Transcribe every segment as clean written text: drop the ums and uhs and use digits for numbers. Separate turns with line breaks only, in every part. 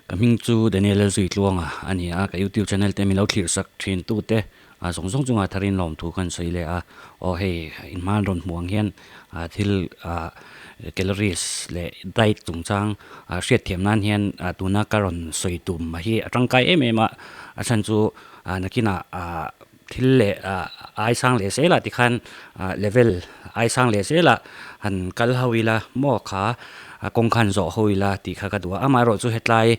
Ka hming chu Daniel Lalzuitluanga a ni a, ka YouTube channel te min lo thlir sak thin tu te zawng zawng chungah tharin lawmthu ka han sawi leh a. Aw hei inhman rawn hmuh ang hian thil calories leh diet chungchang hriatthiam nan hian tuna ka rawn sawi tum hi a tangkai em em a, a chhan chu nakinah thil leh ai sang leh zel ah tikhan level ai sang leh zel ah han kal ho ila maw kha kawng khan zawh ho ila tih kha ka duh a, amaherawh chu hetlai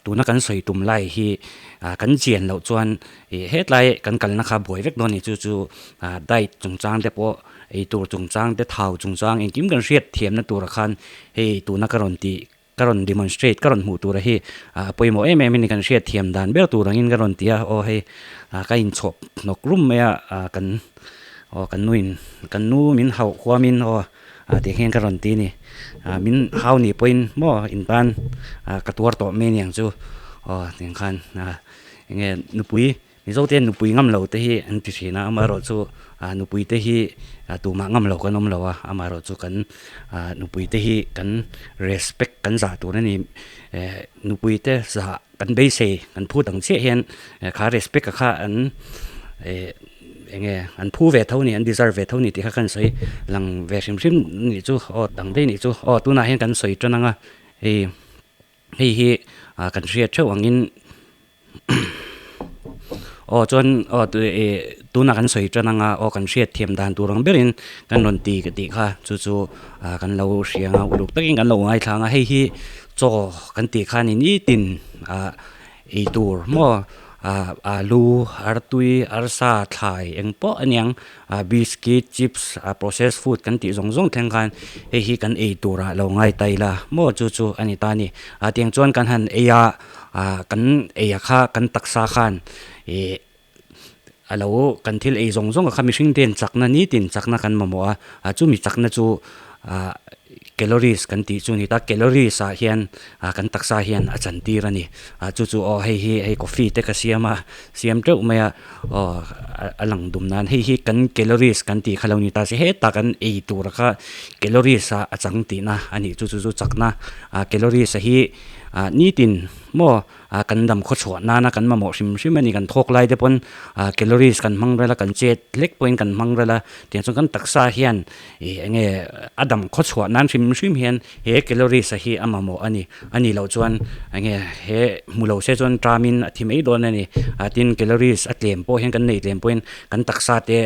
tuna kan sawi tum lai hi kan chian loh chuan ih hetlai kan kalna kha buai vek dawn a ni chu chu diet chungchang te pawh eitur chungchang te thau chungchang engkim kan hriat thiamna turah khan hei tuna ka rawn tih Ka rawn demonstrate, ka rawn hmuh tura hi a pawimawh em em a ni, kan hriat thiam dan ber tur angin ka rawn ti a, aw hei ka inchhawp hnawk rum mai a, kan aw kan nuin kan nu min hauh huamin aw tih hian ka rawn ti a ni, min hau nih pawhin maw in tan ka tuar tawh mai aniang chu aw tiang khan enge nupui Mizo te nupui ngam lo te hi an ti thin a, amaherawhchu nupui te hi tumah ngam lo kan awm lo a, amaherawhchu kan nupui te hi kan respect kan zah tur a ni, nupui te zah kan beisei kan phut ang chiah hian kha respect a kha an eng nge an phu ve tho a ni, an deserve ve tho a ni tih kha kan sawi lang ve hrim hrim nih chu aw dang daih nih chu aw tunah hian kan sawi tan ang a hei hei hi kan hriat theuh angin. Aw chuan aw ih tunah kan sawi tan anga aw kan hriat thiam dan tur ang berin kan rawn ti ka tih kha chu chu ah kan lo hria anga uluk takin kan lo ngaithla anga hei hi chaw kan tih khan in nitin ah ei tur maw ah alu artui arsa thlai eng pawh aniang ah biscuit chips ah process food kan tih zawng zawng thleng khan hei hi kan ei turah lo ngai ta ila maw chu chu a ni ta a ni ah tiang chuan kan han ei a. Ah kan ei a kha kan taksa khan ih a lo kan thil ei zawng zawng a kha mihring ten chakna nitin chakna kan mamawh a ah chumi chakna chu ah calories kan tih chu a ni ta calories ah hian ah kan taksa hian a chan tir a ni ah chu chu aw hei hi hei coffee te ka siam a siam teuh mai a aw a lang dum nan hei hi kan calories kan tih kha lo ni ta se hetah kan ei tur kha calories ah a chang tihna a nih chu chu chu chakna ah calories a hi. Ah nitin maw ah kan dam khaw chhuah nana kan mamawh hrim hrim a ni kan thawk lai te pawn ah calories kan hmang rel a kan chet hlek pawhin kan hmang rel a tiang chuan kan taksa hian ih eng nge a dam khaw chhuah nan hrim hrim hian he calories a hi a mamawh a ni a nih loh chuan eng nge he hmu lo se chuan ṭamin a thi mai dawn a ni ah tin calories a tlem pawh hian kan nei tlem pawhin kan taksa te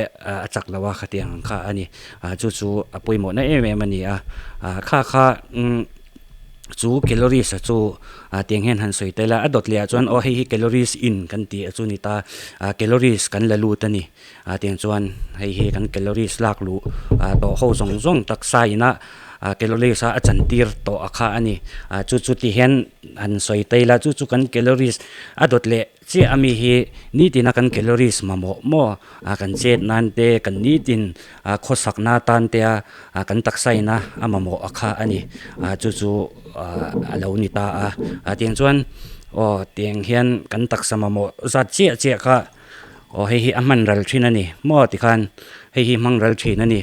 a chak lo a khatiang ang kha a ni ah chu chu a pawimawh na em em a ni a ah kha kha umm. Chu calories a chu ah tiang hian han sawi tel a, a dawt leh ah chuan aw hei hi calories in kan tih a chu ni ta, ah calories kan la lut a ni, ah tiang chuan hei hi kan calories lak luh ah tawh ho zawng zawng taksa ina ah calories a a chan tir tawh a kha a ni, ah chu chu ti hian han sawi tel a chu chu kan calories a dawt leh. Chiah ami hi nitina kan calories mamawh maw a kan chet nan te kan nitin a khawsakna tan te a kan taksa ina a mamawh a kha a ni a chu chu a lo ni ta a a tiang chuan aw tiang hian kan taksa mamawh zat chiah chiah kha aw hei hi a hman ral thin a ni maw tikhan hei hi hmang ral thin a ni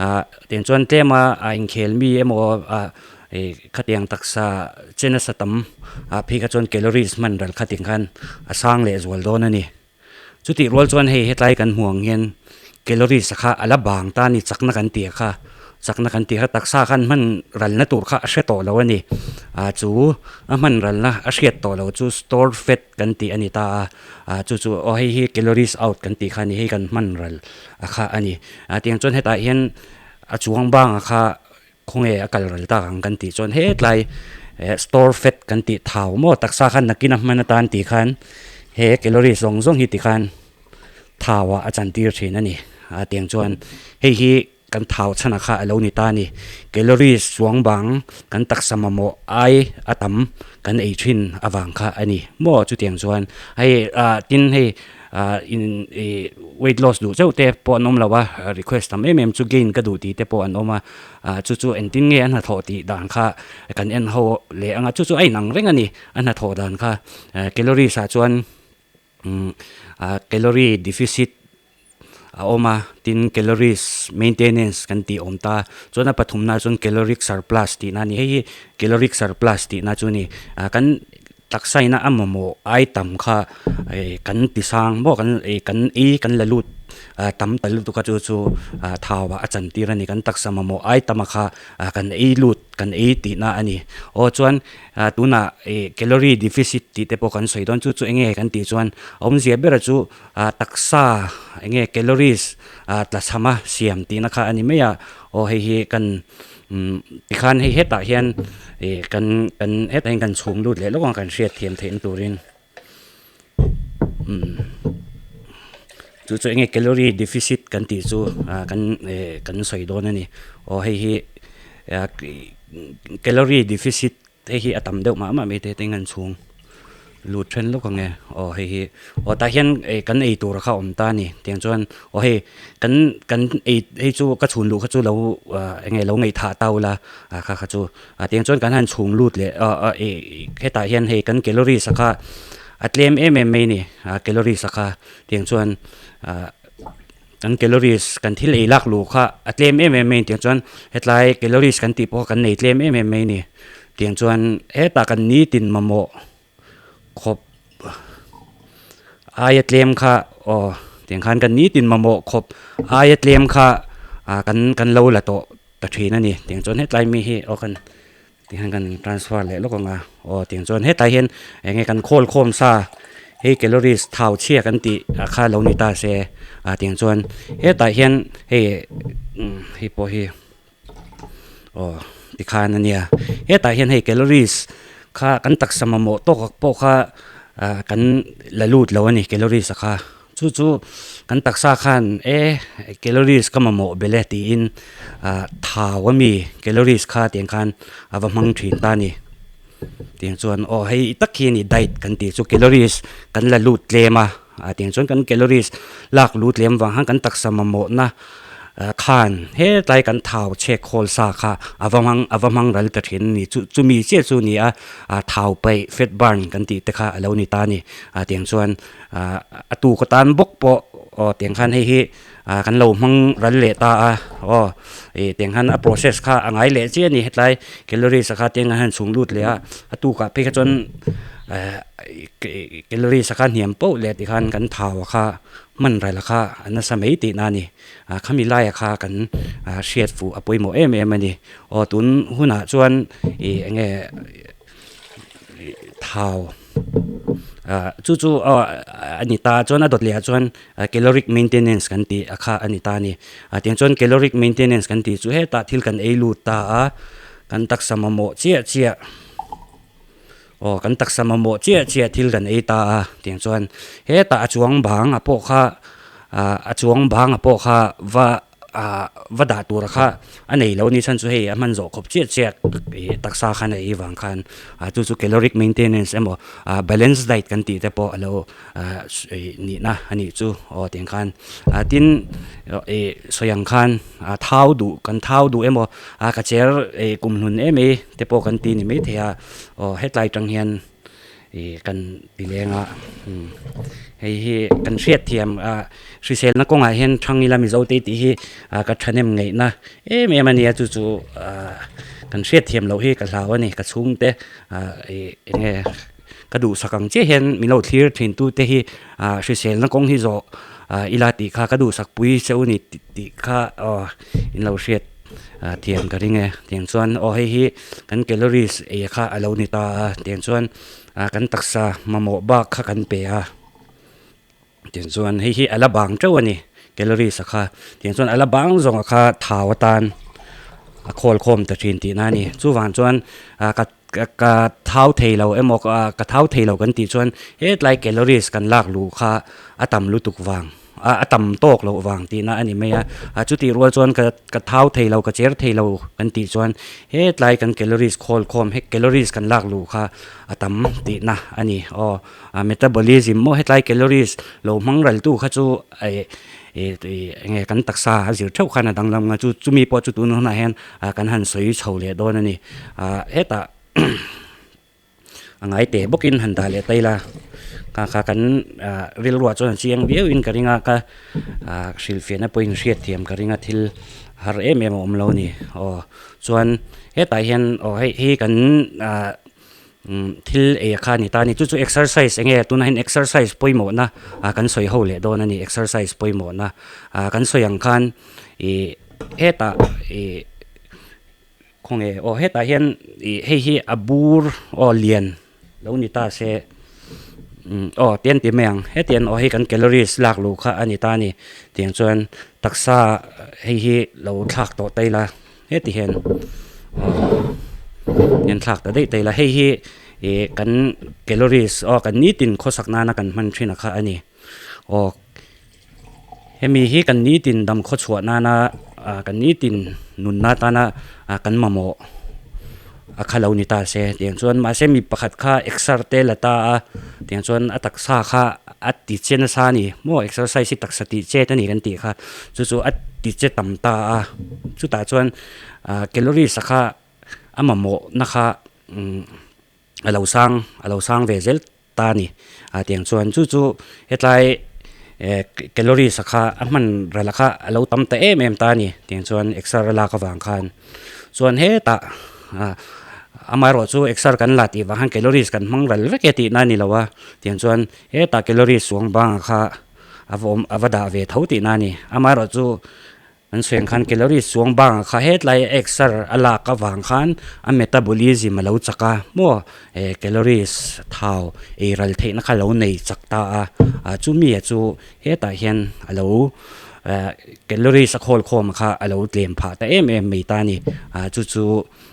ah tiang chuan tlem a a inkhel mi emaw ah Ih khatiang taksa che nasa tam ah phei kha chuan calories hman ral kha ting khan a sang leh zual dawn a ni. Chutih rual chuan hei hetlai kan hmuh ang hian calories kha a la bang ta a ni chakna kan tih kha chakna kan tih kha taksa khan hman ralna tur kha a hre tawh lo a ni. Ah chu a hman ralna a hriat tawh lo chu store fat kan tih a ni ta a, ah chu chu aw hei hi calories out kan tih kha a ni hei kan hman ral a kha a ni. Ah tiang chuan hetah hian a chuang banga kha Khawnge a kal ral tak ang kan tih chuan hetlai store fat kan tih thau maw taksa khan nakin a hman atan tih khan he calories zawng zawng hi tikhan thau ah a chantir thin a ni a tiang chuan hei hi kan thau chhan ah kha a lo ni ta a ni calories chuang bang kan taksa mamawh ai a tam kan ei thin avang kha a ni maw chutiang chuan hei ah tin hei Ah in ih weight loss duh chauh te pawh an awm lo a, request tam em em chu gain ka duh tih te pawh an awm a, ah chu chu engtin nge a hnathawh tih dan kha kan en ho leh ang a, chu chu a inang reng a ni a hnathawh dan kha, calories ah chuan umm ah calorie deficit a awm a, tin calories maintenance kan tih awm ta, chuan a pathumna ah chuan caloric surplus tihna a ni, hei hi caloric surplus tihna chu a ni, ah kan. taksa ina a mamawh ai tam kha kan ti sang maw kan kan ei kan la lut tam ta lutuk a chu chu thau ah a chan tir a ni kan taksa mamawh ai tam a kha kan ei lut kan ei tihna a ni aw chuan tunah calorie deficit tih te pawh kan sawi dawn chu chu eng nge kan tih chuan a awmzia ber chu taksa eng nge calories tla chham a siam tihna kha a ni mai a aw hei hi kan Umm tikhan hei hetah hian ih kan kan hetah hian kan chhum lut leh lawk ang kan hriat thiam theihna turin umm chu chu enge calorie deficit kan tih chu ah kan eh kan sawi dawn a ni aw hei hi calorie deficit Hei hi a tam deuh mah mah mai te teng an chhung lut then lawk ang e aw hei hi aw tah hian eh kan ei tur kha a awm ta a ni tiang chuan aw hei kan kan ei hei chu ka chhun luh kha chu lo ah eng nge lo ngaihthah ta ula ah kha kha chu ah tiang chuan kan han chhung lut leh ah ah eh hetah hian hei kan calories a kha a tlem em em mai a ni ah calories a kha tiang chuan ah. Kan calories kan thil ei lak luh kha a tlem em em mai tiang chuan hetlai calories kan tih pawh kha kan nei tlem em em mai a ni. Tiang chuan hetah kan nitin mamawh khawp aia tlem kha aw tiang khan kan nitin mamawh khawp aia tlem kha ah kan kan lo la tawh ta thin a ni. Tiang chuan hetlai mi hi aw kan Tihian kan transfer leh lawk ang a, aw tiang chuan hetlai hian eng nge kan khawl khawm sa hei calories thau chhia kan tih ah kha lo ni ta se ah tiang chuan hetah hian hei umm hei pawh hi aw tikhan a nia hetah hian hei calories kha kan taksa mamawh tawk ang pawh kha ah kan la lut lo a ni calories a kha. Chu chu kan taksa khan e calories ka mamawh belh e tiin ah thau ami calories kha tiang khan a va hmang thin ta a ni. Tiang chuan aw hei tak hi a ni diet kan tih chu calories kan la lut tlem a, ah tiang chuan kan calories lak lut tlem vang khan kan taksa mamawhna khan hetlai kan thau chhek khawl sa kha a va hmang a va hmang ral ta thin a ni. Chu chumi chiah chu a ni a ah thau paih fat burn kan tih te kha a lo ni ta a ni. Ah tiang chuan Ah a tuk atan bawk pawh aw tiang khan hei hi ah kan lo hmang ral leh ta a aw ih tiang khan a process kha a ngai leh chiah a ni hetlai calories a kha tiang a han chhung lut leh a a tukah phei kha chuan eh calories a kha hniam poh leh tikhan kan thau a kha hman ral a kha a nasa mai tihna a ni ah khami laia kha kan ah hriat fuh a pawimawh em em a ni aw tun hunah chuan ih eng nge. Thau ah chu chu aw a ni ta chuan a dawt leh ah chuan caloric maintenance kan tih a kha a ni ta a ni ah tiang chuan caloric maintenance kan tih chu hetah thil kan ei lut ta a kan taksa mamawh chiah chiah aw kan taksa mamawh chiah chiah thil kan ei ta a tiang chuan hetah a chuang bang a pawh kha ah a chuang bang a pawh kha va. Ah va dah tura kha a nei lo a ni chhan chu hei a hman zawh khawp chiah chiah ih taksa khan a ei vang khan ah chu chu caloric maintenance emaw ah balance diet kan tih te pawh a lo ah ih nihna a nih chu aw tiang khan ah tin ih sawi ang khan ah thau duh kan thau duh emaw ah ka cher ih kumhlun em ei te pawh kan ti ni maithei a aw hetlai tang hian. Ih kan ti leng a hei hi kan hriat thiam ah hriselna kawngah hian thang ila mizo te tih hi ah ka thahnem ngaihna em em a nia chu chu ah kan hriat thiam loh hi ka hlau a ni ka chhungte ah ih eng nge ka duhsak ang chiah hian min lo thlir thin tu te hi ah hriselna kawng hi zawh ah ila tih kha ka duhsak pui che u ni tih kha aw in lo hriat. Ah tiang ka ring e tiang chuan aw hei hi kan calories ei kha a lo ni ta a tiang chuan ah kan taksa mamawh bak kha kan pe a tiang chuan hei hi a la bang teuh a ni calories a kha tiang chuan a la bang zawng a kha thau atan a khawl khawm ta thin tihna a ni chuvang chuan ah ka ka thau thei lo emaw ka thau thei lo kan tih chuan hetlai calories kan lak luh kha a tam lutuk vang. A tam tawk loh vang tihna a ni mai a, a chutih rual chuan ka ka thau thei lo ka cher thei lo kan tih chuan hetlai kan calories khawl khawm he calories kan lak luh kha a tam tihna a ni aw a metabolism maw hetlai calories lo hmang ral tu kha chu ih ih eng nge kan taksa a zir theuh khan a danglam nga chu chumi pawh chu tun hunah hian kan han sawi chho leh dawn a ni ah hetah. A ngai teh bawkin han dah leh ta ila kha kha kan ah rilruah chuan a chiang viau in ka ring a ka ah hrilhfiahna pawhin hriat thiam ka ring a thil har em em a awm lo a ni aw chuan hetah hian aw hei hi kan ah. Thil ei a kha a ni ta a ni. Chu chu exercise eng nge tunah hian exercise pawimawhna ah kan sawi ho leh dawn a ni exercise pawimawhna ah kan sawi ang khan ih hetah ih khawnge aw hetah hian ih hei hi a bur aw lian lo ni ta se umm aw tian ti mai ang hetiang aw hei kan calories lak luh kha a ni ta a ni tiang chuan taksa hei hi lo thlak tawh ta ila. Heti hian hian thlak ta daih daih la hei hi ih kan calories aw kan nitin khawsak nana kan hman thin a kha a ni aw hemi hi kan nitin dam khaw chhuah nana ah kan nitin nunna atana ah kan mamawh a kha lo ni ta se tiang chuan mahse mi pakhat kha exer te la ta a tiang chuan a taksa kha a ti che nasa a ni maw exercise hi taksa tih chet a ni kan tih kha chu chu a ti che tam ta a chutah chuan ah calories a kha a mamawh na kha umm a lo sang a lo sang ve zel ta a ni ah tiang chuan chu chu hetlai eh calories a kha a hman ral kha a lo tam ta em em ta a ni tiang chuan exer a lak avang khan chuan hetah ah amaherawh chu exer kan la tih vang khan calories kan hmang ral vek e tihna a ni lo a tiang chuan hetah calories chuang bangah kha a va awm a va dah ve tho tihna a ni amaherawh chu An sawi ang khan calories chuang bangah kha hetlai exer a lak avang khan a metabolism a lo chak a maw eh calories thau ei ral theihna kha lo nei chak ta a ah chumi ah chu hetah hian a lo eh calories a khawl khawm kha a lo tlem phah ta em em mai ta a ni ah chu chu.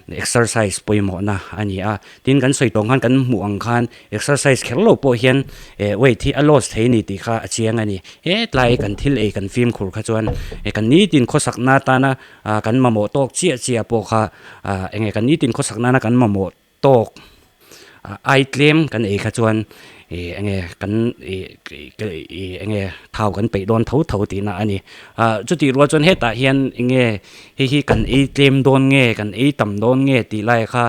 Exercise pawimawhna a ni a, tin kan sawi tawng khan kan hmuh ang khan exercise kher lo pawh hian eh weight hi a loss thei a ni tih kha a chiang a ni. Hetlai kan thil ei kan fimkhur kha chuan eh kan nitin khawsakna atana ah kan mamawh tawk chiah chiah pawh kha ah eng nge kan nitin khawsakna nana kan mamawh tawk ah ai tlem kan ei kha chuan ih eng nge kan ih ih eng nge thau kan peih dawn tho tho tihna a ni. Ah chutih rual chuan hetah hian eng nge hei hi kan ei tlem dawn nge kan ei tam dawn nge tih lai kha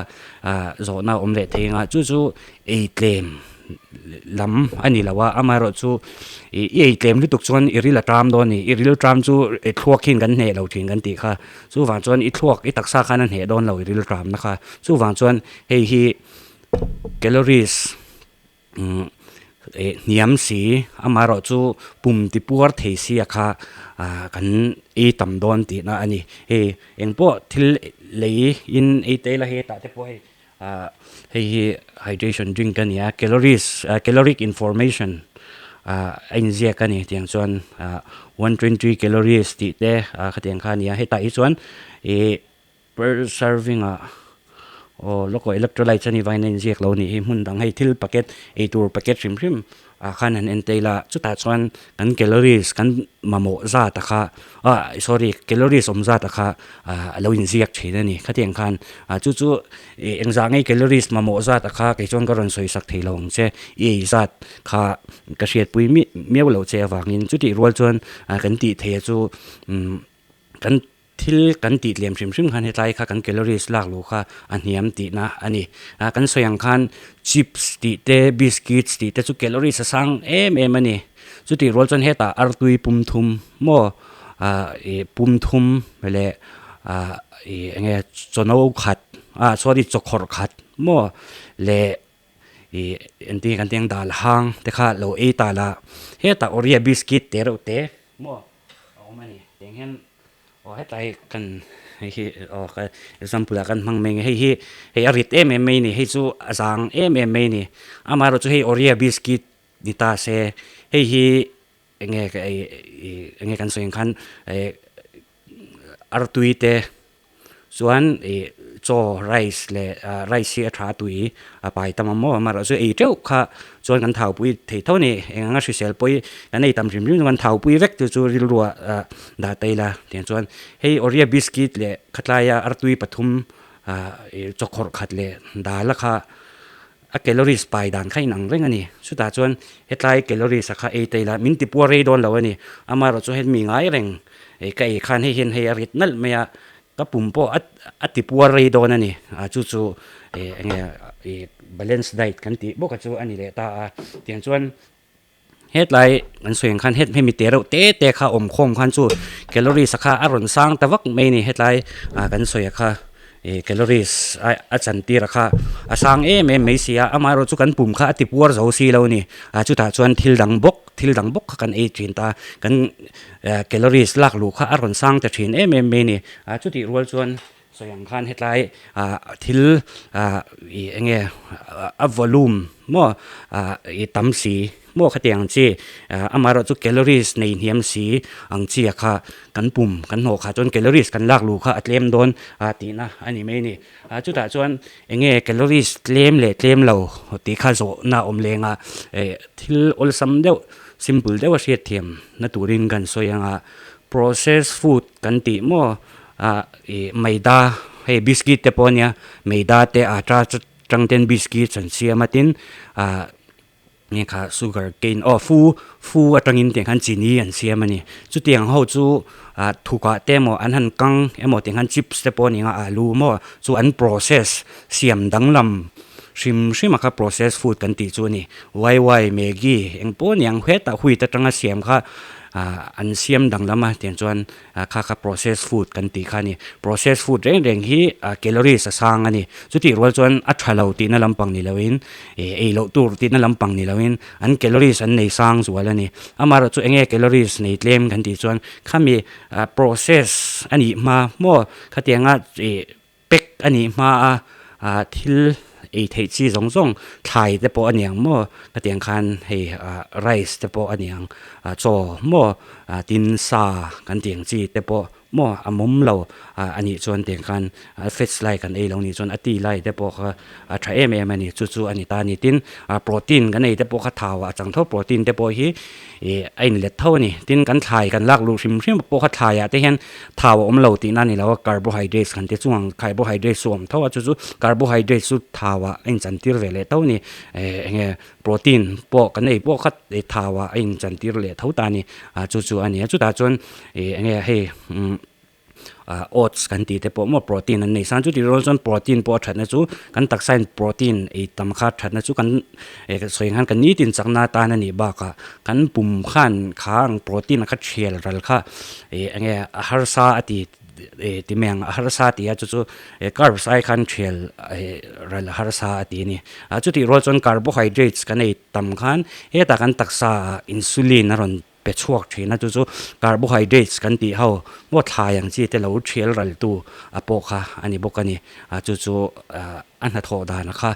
ah zawhna a awm leh thei ang a chu chu ei tlem lam a ni lo a amaherawhchu ih i ei tlem lutuk chuan i ril a ṭam dawn a ni i ril ṭam chu i thluak hian kan hneh lo ṭhin kan tih kha chuvang chuan i thluak i taksa khan a hneh dawn lo i ril ṭamna kha chuvang chuan hei hi calories umm eh hniam si amaherawh chu pum ti puar thei si a kha ah kan ei tam dawn tihna a ni hei engpawh thil lei in ei te ila hetah te pawh hei ah hei hi hydration drink a ni a calories ah caloric information ah a inziak a ni tiang chuan ah 120 calories tih te ah khatiang kha a ni a hetah hi chuan ih. Per serving ah aw lawk aw electrolytes a nih vangin a inziak lo a nih hi hmun dang hei thil packet eitur packet hrim hrim ah khan han en tel a chutah chuan kan calories kan mamawh zat a kha ah sorry calories awm zat a kha ah a lo inziak thin a ni khatiang khan ah chu chu ih engzah nge calories mamawh zat a kha kei chuan ka rawn sawi sak thei lo ang che i ei zat kha ka hriatpui miah miau loh che avangin chutih rual chuan ah kan tih theih a chu umm kan. Thil kan tih tlem hrim hrim khan hetlai kha kan calories lak luh kha a hniam tihna a ni. Ah kan sawi ang khan chips tih te biscuits tih te chu calories a sang em em a ni. Chutih rual chuan hetah artui pum thum maw ah ih pum thum leh ah ih eng nge chawno khat ah sorry chawkhawrh khat maw leh ih engtin nge kan tih ang dal hang te kha lo ei ta la hetah oreo biscuit te reuh te maw. A awm a ni. Tiang hian aw hetlai kan hei hi aw ka example ah kan hmang mai nge hei hi hei a rit em em mai a ni hei chu a zang em em mai a ni amaherawh chu hei oreo biscuit ni ta se hei hi eng nge ka ei ih eng nge kan sawi ang khan eh artui te. Chuan ih chaw rice leh ah rice hi a tha tui a pai tam ang maw amaherawh chu ei teuh kha chuan kan thau pui thei tho a ni eng anga hrisel pawh hi kan ei tam hrim hrim chuan kan thau pui vek chu chu rilru ah ah dah ta ila tiang chuan hei oreo biscuit leh khatlaia artui pathum ah ih chawkhawrh khat leh dal a kha a calories pai dan kha inang reng a ni chutah chuan hetlai calories a kha ei ta ila min ti puar rei dawn lo a ni amaherawh chu hemi ngai reng Hei ka ei khan hei hian hei a rit nalh mai a, ka pum pawh a a ti puar rei dawn a ni. Ah chu chu eh eng nge ih balance diet kan tih bawk a chu a ni leh ta a. Tiang chuan hetlai kan sawi ang khan het hemi te reuh te te kha awm khawm khan chu calories a kha a rawn sang ta vak mai a ni hetlai ah kan sawi a kha. Ih calories a a chantir a kha a sang em em mai si a amaherawh chu kan pum kha a ti puar zo si lo a ni ah chutah chuan thil dang bawk thil dang bawk kha kan ei thin ta kan eh calories lak luh kha a rawn sang ta thin em em mai a ni ah chutih rual chuan sawi ang khan hetlai ah thil ah ih eng nge a volume maw ah ih tam si. Maw khatiang chi amaherawh chu calories nei hniam si ang chi a kha kan pum kan hnawh kha chuan calories kan lak luh kha a tlem dawn a tihna a ni mai a ni. Chutah chuan eng nge calories tlem leh tlem lo tih kha zawhna a awm leng a, thil awlsam deuh simple deuh a hriatthiam na turin kan sawi ang a, processed food kan tih maw ih maida hei biscuit te pawh a nia maida te atta tang ten biscuit an siam a tin ah. Nge kha sugar cane aw fu fu atangin tiang khan chini an siam a ni. Chutiang ho chu ah thukah te emaw an han kang emaw tiang khan chips te pawh a ni ang a alu maw chu an process siam danglam hrim hrim a kha process food kan tih chu a ni. Wai wai maggi eng pawh a ni ang hetah wheat atanga siam kha ah an siam danglam a tiang chuan Kha kha process food kan tih kha a ni. Process food reng reng hi calories a sang a ni. Chutih rual chuan a tha lo tihna lampang ni loin ei loh tur tihna lampang ni loin an calories an nei sang zual a ni. Amaherawh chu enge calories nei tlem kan tih chuan khami process a nih hma maw khatianga Pack a nih hma a, ah thil ei theih chi zawng zawng thlai te pawh a niang maw khatiang khan hei ah rice te pawh a niang ah chaw maw ah tin sa kan tih ang chi te pawh maw a mawm lo ah a nih chuan tiang khan a fats lai kan ei lo nih chuan a ti lai te pawh kha a tha em em a ni chu chu a ni ta a ni tin ah protein kan ei te pawh kha thau ah a chang tho protein te pawh hi Ih a inlet tho a ni. Tin, kan thlai kan lak luh hrim hrim pawh kha thlaiah te hian thau a awm lo tihna a ni lo a, carbohydrates kan ti chung ang, carbohydrates chu a awm tho a, chu chu carbohydrates chu thauah a inchantir ve leh tho a ni. Eh eng nge protein pawh kan ei pawh kha thauah a inchantir leh tho ta a ni. Ah chu chu a ni a, chutah chuan ih eng nge hei umm. ah oats kan tih te pawh maw protein an nei sang chu tih rual chuan protein pawh a thatna chu kan taksa in protein ei tam kha thatna chu kan eh ka sawi ang khan kan nitin chakna atan a nih bakah kan pum khan kha ang protein kha thial ral kha ih eng nge a harsa a ti eh ti mai ang a harsa tih a chu chu eh carbs ai khan thial eh ral a harsa a ti a ni ah chutih rual chuan carbohydrates kan ei tam khan hetah kan taksa ah insulin a rawn pe chhuak thin a chu chu carbohydrates kan tih ho maw thlai ang chi te lo thial ral tu a pawh kha a ni bawk a ni a chu chu ah a hnathawh dan kha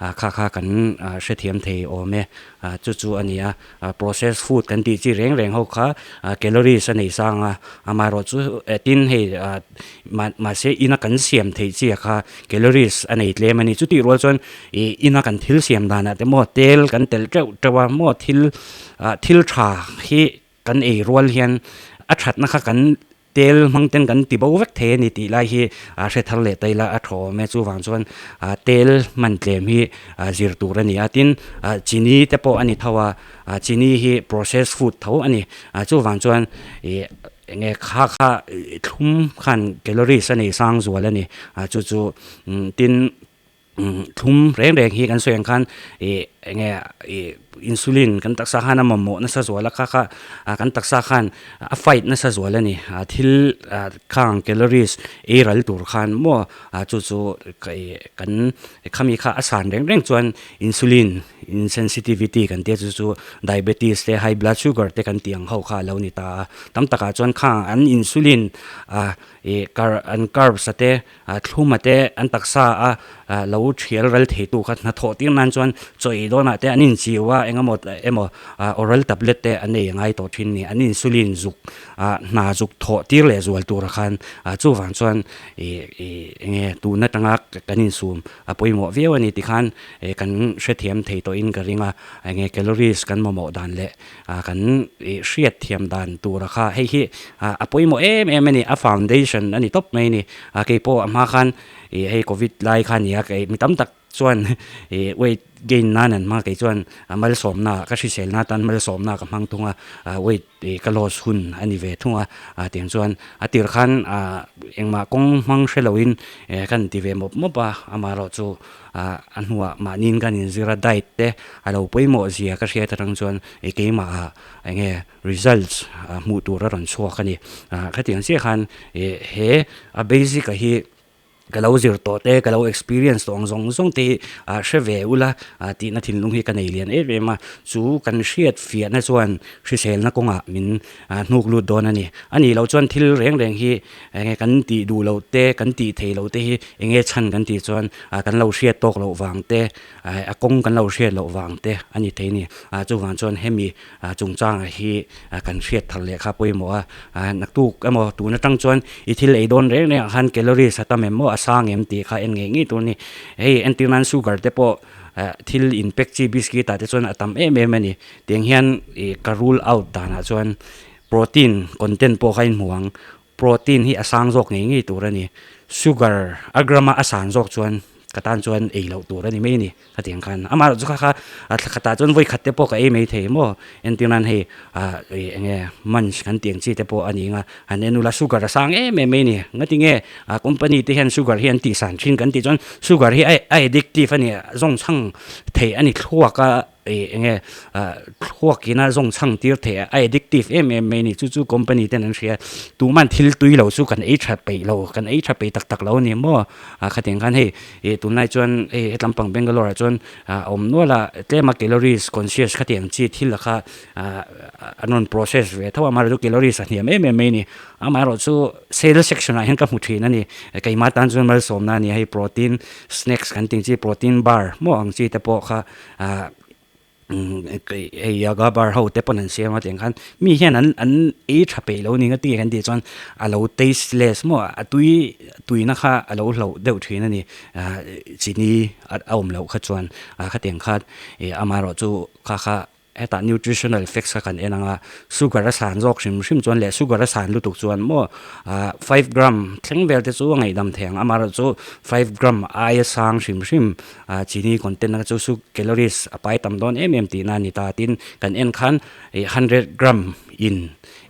ah kha kha kan ah hrethiam thei awm e ah chu chu a ni a ah process food kan tih chi reng reng ho kha ah calories a nei sang a amaherawh chu tin hei ah mahse ina kan siam theih chi kha calories a nei tlem a ni chutih rual chuan ih ina kan thil siam danah te maw tel kan telh teuh teuh a maw thil Ah thil tha hi kan ei rual hian a thatna kha kan tel hmang ten kan ti bo vek thei a ni tih lai hi a hre thar leh ta ila a thaw awm e. Chuvang chuan ah tel hman tlem hi ah zir tur a ni a, tin ah chini te pawh a ni tho a, ah chini hi process food tho a ni. Ah chuvang chuan ih eng nge kha kha thlum khan calories a nei sang zual a ni. Ah chu chu tin. Thlum reng reng hi kan sawi ang khan ih eng nge ih insulin kan taksa khan a mamawh nasa zual a kha kha kan taksa khan a fight nasa zual a ni a thil khang calories ei ral tur khan maw chu chu ih kan khami kha a san reng reng chuan insulin insensitivity kan tia chu chu diabetes te high blood sugar te kan tih ang ho kha a lo ni ta a tam takah chuan khang an insulin ah ih car an carbs a te A thluma te an taksa a lo thial ral thei tu kha hnathawh tir nan chuan chaw ei dawnah te an inchiu a, engemaw emaw oral tablet te an ei ngai tawh thin ni. An insulin zuk hna zuk thawh tir leh zual tura khan chuvang chuan ih ih enge tun atanga kan insum a pawimawh viau a ni tikhan kan hrethiam thei tawhin ka ring a, enge calories kan mamawh dan leh Kan hriat thiam dan tura kha hei hi a pawimawh em em a ni, a foundation a ni tawp mai a ni. Keipawh a hma khan hei covid lai kha a ni a, mi tam tak chuan weight gain nan an hmang a, kei chuan malsawmna ka hriselna atan malsawmna ka hmang thung a, weight ka loss hun a ni ve thung a. Tiang chuan a tir khan engmah kawng hmang hre loin ka inti ve mawp mawp a, amaherawhchu Ah a hnuah mahniin kan inzir a diet te a lo pawimawh zia ka hriat atang chuan ih keimah ah eng nge results hmuh tur a rawn chhuak a ni. Ah khatiang chiah khan ih he a basic a hi Ka lo zir tawh te, ka lo experience tawh ang zawng zawng te hi hre ve ula tihna thinlung hi ka nei lian em em a, chu kan hriat fiahna chuan hriselna kawngah min hnuk lut dawn a ni. A nih loh chuan thil reng reng hi enge kan tih duh loh te, kan tih theih loh te hi enge chhan kan tih chuan kan lo hriat tawk loh vang te, a kawng kan lo hriat loh vang te a ni thei a ni. Chuvang chuan hemi chungchangah hi kan hriat thar leh kha pawimawh a, naktuk emaw tun atang chuan i thil ei dawn reng reng ah khan calories a tam em maw a sang em tih kha en ngei ngei tur a ni. Hei entir nan sugar te pawh thil in pack chi biscuit ah te chuan a tam em em a ni. Tiang hian ih ka rule out danah chuan protein content pawh kha inhmu ang, protein hi a sang zawk ngei ngei tur a ni. Sugar a gram a a san zawk chuan ka tan chuan ei loh tur a ni mai a ni. Khatiang khan amah erawh chu kha kha a thla khatah chuan vawi khat te pawh ka ei mai thei maw entir nan hei ah ih eng nge munch kan tih ang chi te pawh a ni ang a han en ula sugar a sang em em mai a ni ngati nge ah company te hian sugar hi an tih san thin kan tih chuan sugar hi a a addictive a ni a zawng chhang theih a ni thluak a ih eng nge ah thluak ina zawng chhang tir theih a addictive em em mai a ni chu chu company ten an hria tuman thil tui lo chu kan ei tha peih lo kan ei tha peih tak tak lo a ni maw ah khatiang khan hei Ih tunlai chuan hei hetlam pang Bangalore ah chuan ah a awm nual a, tlema calories conscious khatiang chi thil a kha ah an rawn process ve tho a, amaherawhchu calories a hniam em em mai a ni. Amaherawhchu sale section ah hian ka hmu thin a ni, keimah tan chuan malsawmna a ni a, hei protein snacks kan tih ang chi protein bar maw ang chi te pawh kha ah Hei yoga bar ho te pawn an siam a tiang khan mi hian an an ei tha peih lo a ni nga tinge kan tih chuan a lo tasteless maw a tui tuina kha a lo hloh deuh thin a ni ah chini a awm loh kha chuan ah khatiang khan ih amaherawhchu kha kha hetah nutritional facts kha kan en ang a sugar a san zawk hrim hrim chuan leh sugar a san lutuk chuan maw ah five gram thleng vel te chu a ngaihdam thei ang amaherawhchu five gram aia sang hrim hrim Ah chini content na chu su calories a pai tam dawn em em tihna a ni ta. Tin, kan en khan ih hundred gram in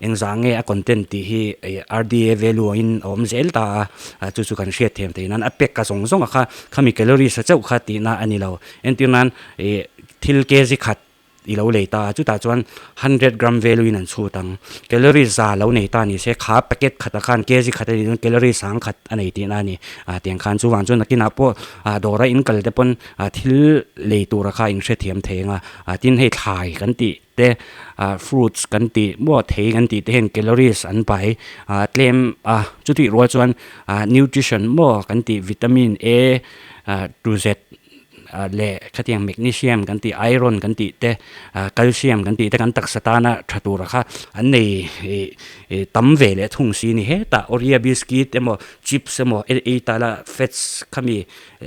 engzah nge a content tih hi ih RDA value angin a awm zel ta a, ah chu chu kan hriat thiam theih nan a pack a zawng zawng a kha khami calories a chauh kha tihna a ni lo. Entir nan ih thil kg khat I lo lei ta a, chutah chuan hundred gram value in an chhut ang. Calorie za lo nei ta ni se, kha packet khatah khan kg khat a nih chuan calorie sang khat a nei tihna a ni. Ah tiang khan chuvang chuan nakinah pawh ah dawra in kal te pawn ah thil lei tura kha in hrethiam thei ang a. Ah tin hei thlai kan tih te ah fruits kan tih maw thei kan tih te hian calories an pai ah tlem a, chutih rual chuan ah nutrition maw kan tih vitamin A ah to Z leh khatiang magnesium kan tih iron kan tih te calcium kan tih te kan taksa tana tha tura kha an nei ih tam ve leh thung si ni hetah oreo biscuit emaw chips emaw ei ta la fats khami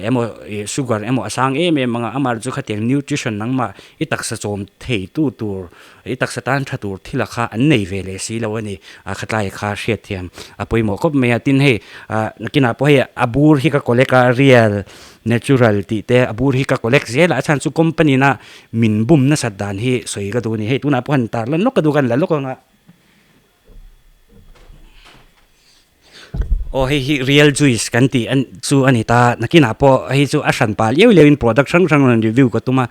emaw ih sugar emaw a sang em em ang a amaherawhchu chu khatiang nutrition nangmah i taksa chawm thei tu tur i taksa tan tha tur thil a kha an nei ve leh si lo a ni a khatlai kha hriatthiam a pawimawh khawp mai a tin hei ah nakinah pawh hei a bur hi ka collect a real Natural tih te a bur hi ka collect zel a, a chhan chu company na min bum nasat dan hi sawi ka duh a ni. Hei tunah pawh han tar lan lawk ka duh ka han la lawk ang a. Aw hei hi real juice kan tih chu a ni ta, nakinah pawh hei chu a hran pah liau liau in product hrang hrang rawn review ka tum a,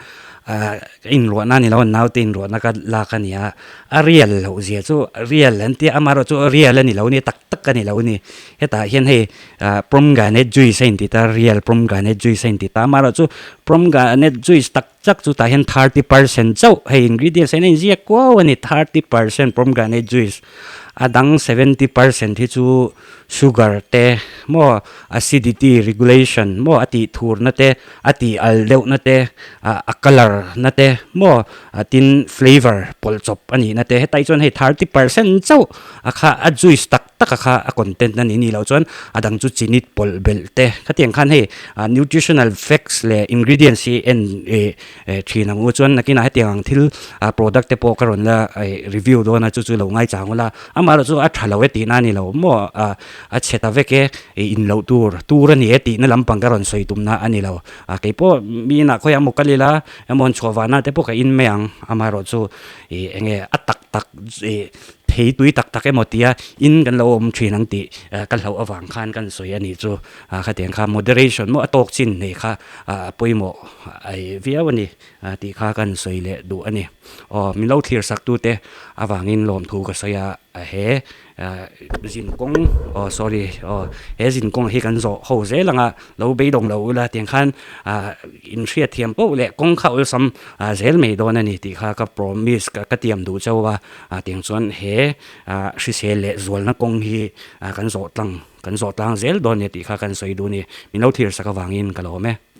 ah ka inruahna a ni lo a, naute inruahna ka lak a ni a, a real loh zia chu real an tia amaherawhchu real a ni lo a ni tak tak a ni lo a ni. Hetah hian hei ah pomegranate juice a inti ta real pomegranate juice a inti ta amaherawhchu pomegranate juice tak tak chu tah hian 30% chauh hei ingredients ah hian a inziak kuau a ni 30% pomegranate juice a dang 70% hi chu sugar te maw acidity regulation maw a tih thur na te a tih al deuh na te ah a colour na te maw ah tin flavour pawlh chawp a nih na te hetai chuan hei 30% chauh a kha a juice tak taka kha a content a ni ni loh chuan a dang chu chinit pawlh belh te khatiang khan hei ah nutritional facts leh ingredients hi en ih thin ang u chuan nakinah hetiang ang thil ah product te pawh ka rawn la ih review dawn a chu chu lo ngaichang ula amaherawh chu a tha lo e tihna a ni lo maw ah a chhe ta vek e ih in loh tur tur a ni e tihna lampang ka rawn sawi tumna a ni lo ah keipawh mi inah khawiah emaw kal ila emaw an chhuah vana te pawh ka in mai ang amaherawh chu ih eng nge a tak tak ih Thei tui tak tak emaw tia in kan lo awm thin ang tih ka hlauh avang khan kan sawi a nih chu. Khatiang kha moderation maw a tawk chin nei kha a pawimawh ai viau a ni tih kha kan sawi leh duh a ni. Aw min lo thlir sak tute avangin lawmthu ka sawi a he. Zin kawng aw sorry aw he zin kawng hi kan zawh ho zel ang a lo beidawng lo ula tiang khan ah in hriat thiam poh leh kawng kha awlsam ah zel mai dawn a ni tih kha ka promise ka tiam duh chauh a ah tiang chuan he ah hrisel leh zualna kawng hi ah kan zawh tlang kan zawh tlang zel dawn a ni tih kha kan sawi duh a ni min lo thlir sak avangin ka lawm e.